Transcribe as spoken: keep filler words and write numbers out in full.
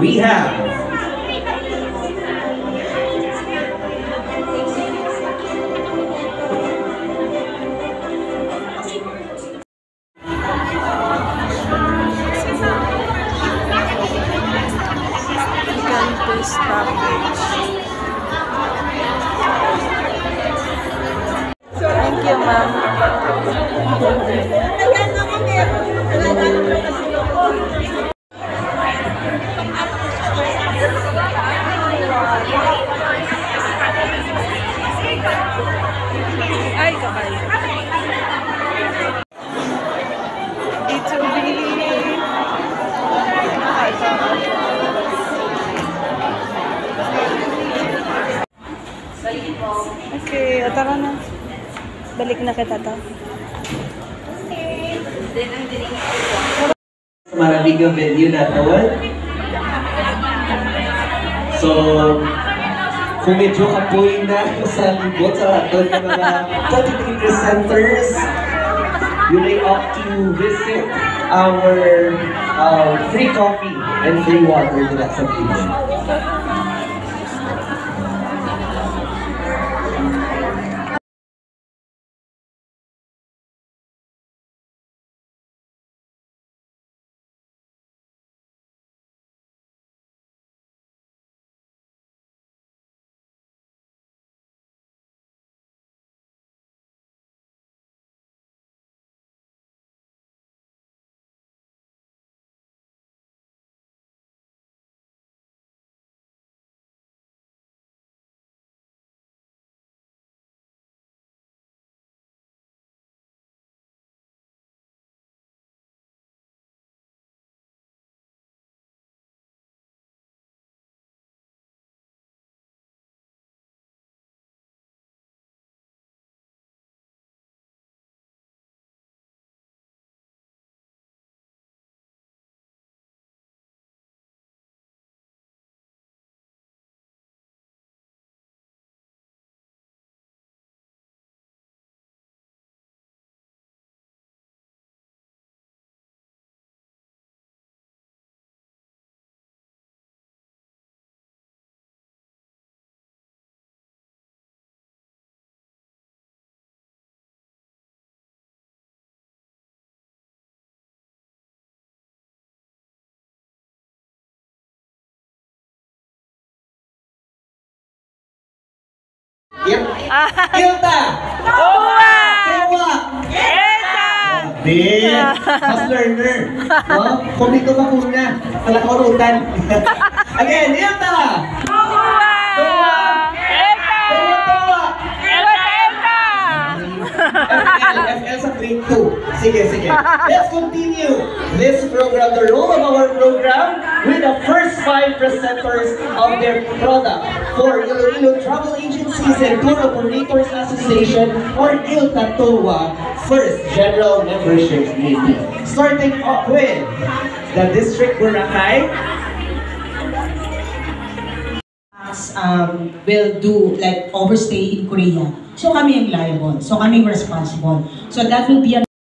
We have Gigante Stockings. Thank you, ma'am. Ay, kabay. It's a really Okay, o, tara na. Balik na kita to. Marami nga venue na to. So, kung medyo kapoy na sa libot sa aton nga mga twenty-three presenters, you may opt to visit our uh, free coffee and free water dira sa table. Yep. Ah. Ilta. Tuwa. Tuwa. Eta. Di. Mas learner. No? Kung dito ba po na? Wala ka urutan. Again, Ilta. Tuwa. Tuwa. Eta. Tuwa, tuwa. Eta, eta. F L, F L sa grade two. Sige, sige. Let's continue this program, the role of our program, with the first five presenters of their product for Iloilo travel agencies and Tour Operators Association, or ILTATOA, first general membership meeting. Starting off with the District Boracay. Um, will do, like, overstay in Korea. So kami ang liable. So kami ang responsible. So that will be a